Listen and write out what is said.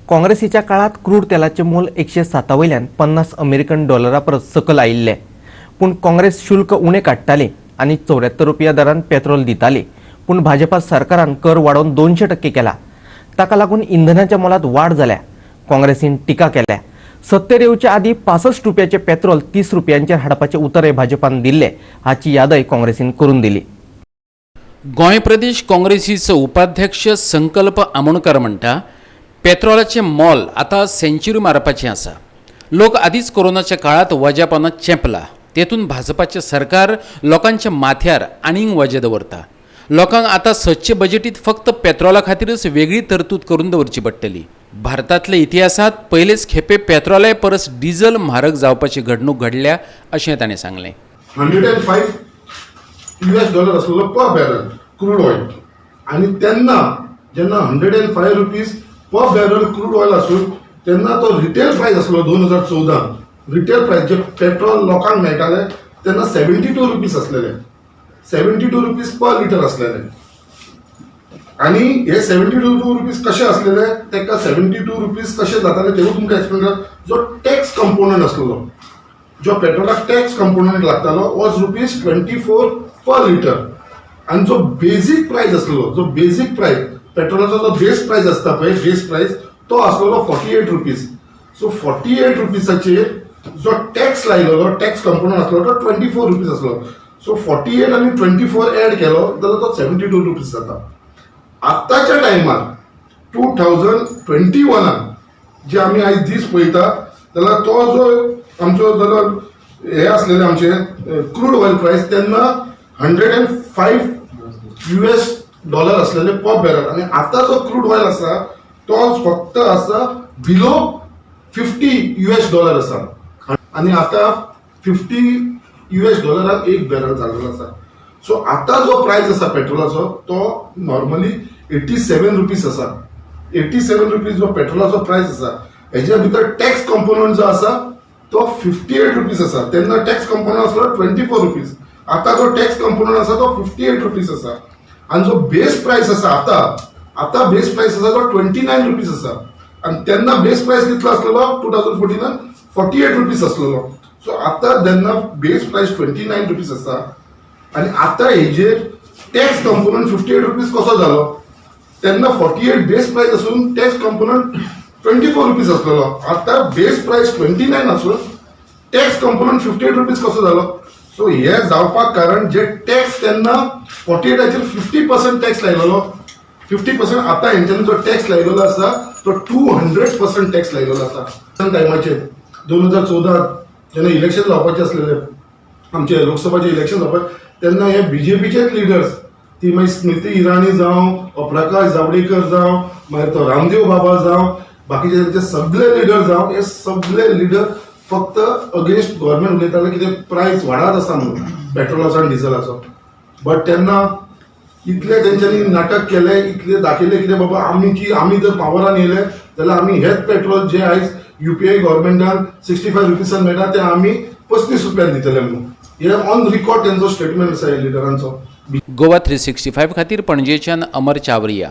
काँग्रेसीच्या काळात क्रूड तेलाचें मोल 107 वयल्यान 50 अमेरिकन डॉलरा परस सकयल आयिल्लें. पूण काँग्रेस शुल्क उणें काडटाली आनी 74 रुपया दरान पेत्रोल दिताली. पूण भाजपा सरकारान कर वाडोवन 200% केला. ताका लागून इंधनाच्या मोलात वाड जाल्या. काँग्रेसीन टिका केल्या. सत्तेर येवचे आदी 65 रुपयाचे पेत्रोल 30 रुपयांचेर हाडपाचें उतरय भाजपान दिल्लें, हाची यादय काँग्रेसीन करून दिली. गोंय प्रदेश काँग्रेसीचो उपाध्यक्ष संकल्प आमोणकर म्हणटा, पेत्रोलाचें मोल आतां सेंच्युरी मारपाचें आसा. लोक आदींच कोरोनाच्या काळांत वज्यापणात चेंपला, तेतून भाजपाचें सरकार लोकांच्या माथ्यार आनीक वजें दवरता. लोकांक आतां सदचे बजेटींत फक्त पेत्रोला खातीरच वेगळी तरतूद करून दवरची पडटली. भारतांतल्या इतिहासांत पयलेच खेपे पेत्रोलाय परस डिझल म्हारग जावपाची घडणूक घडल्या, अशें ताणें सांगलें. 105 US dollar आसलेलो पर बॅरल क्रूड ऑयल आणि तेन्ना जेन्ना ₹105 per barrel crude oil आसून तेन्ना तो रिटेल प्रायस आसलो, 2014 रिटेल प्रायस जे पेट्रोल लोकांक मेळटाले तेन्ना ₹72 आसलेले, ₹72 पर लिटर आसलेले. आणि हे ₹72 कशे आसलेले, तेका ₹72 कशे जाताले तेवूय तुमकां एक्सप्लेन कर. जो टॅक्स कंपोनंट आसलेलो, जो पेट्रोलाक टॅक्स कंपोनंट लागतालो, वॉज ₹24 पर लिटर. आणि जो बेजीक प्रायस आसलेलो, जो बेजीक प्रायस पेट्रोलाचो जो बेस प्रायस आसता पळय, बेस प्रायस तो आसलेलो ₹48. सो 48 रुपीजाचेर जो टॅक्स लायलेलो, टॅक्स कंपोनंट आसलो तो ₹24 आसलो. सो 48 आनी 24 ऍड केलो जाल्यार तो ₹72 जाता. आत्ताच्या टायमार 2021न जे आमी आयज दीस पळयता जाल्यार तो जो आमचो जाल्यार हे आसलेले आमचे क्रूड ऑयल प्रायस तेन्ना 105 US dollar आसलेले पर बॅरल आनी आतां जो क्रूड ऑयल आसा तो फक्त आसा बिलो 50 US dollar आसा आनी आतां 50 US डॉलरान एक बॅरल जाल्लो आसा. सो आतां जो प्रायस आसा पेट्रोलाचो तो नॉर्मली ₹87 आसा. ₹87 जो पेट्रोलाचो प्रायस आसा, हेज्या भितर टॅक्स कंपोनंट जो आसा तो ₹58 आसा. तेन्ना टॅक्स कंपोनंट आसलो ₹24. आतां जो टॅक्स कंपोनंट आसा तो ₹58 आसा आनी जो बेस प्रायस आसा, आतां आतां बेस प्रायस आसा तो ₹29 आसा. आनी तेन्ना बेस प्रायस कितलो आसलेलो 2014न? ₹48 आसलेलो. सो आतां जेन्ना बेस प्रायस ₹29 आसा आनी आतां हेजेर टॅक्स कंपोनंट ₹58 कसो जालो? तेन्ना 48 बेस प्रायस आसून टॅक्स कंपोनंट ₹24 आसलेलो. आतां बेस प्रायस 29 आसून टॅक्स कंपोनंट ₹58 कसो जालो? सो हे जावपाक कारण जे टॅक्स तेन्ना 48चाचेर 50% टॅक्स लायलेलो, 50%, आतां हेंच्यांनी जो टॅक्स लायलेलो आसा तो 200% टॅक्स लायलेलो आसा. टायमाचेर 2014 जेन्ना इलेक्शन जावपाचें आसलेलें, आमचे लोकसभाचे इलेक्शन जावपाक, तेन्ना हे बीजेपीचेच लिडर्स, ती मागीर स्मृती इराणी जावं, प्रकाश जावडेकर जावं, मागीर तो रामदेव बाबा जावं, बाकीचे तेंचे सगळे लिडर जावं, हे सगळे लिडर फक्त अगेन्स्ट गव्हर्मेंट उलयताले कितें प्रायस वाडत आसा म्हणून पेट्रोलाचो आनी डिझलाचो. बट तेन्ना इतले तेंच्यांनी नाटक केलें, इतले दाखयलें कितें बाबा आमी की आमी जर पावरान येयले जाल्यार आमी हेच पेट्रोल जे आयज युपीए गव्हर्मेंटान 65 रुपीसान मेळटा ते आमी 35 रुपयान दितले म्हणून. हे ऑन रिकॉर्ड तेंचो स्टेटमेंट आसा ह्या लिडरांचो. गोवा 365 खातीर पणजेच्यान अमर चावरिया.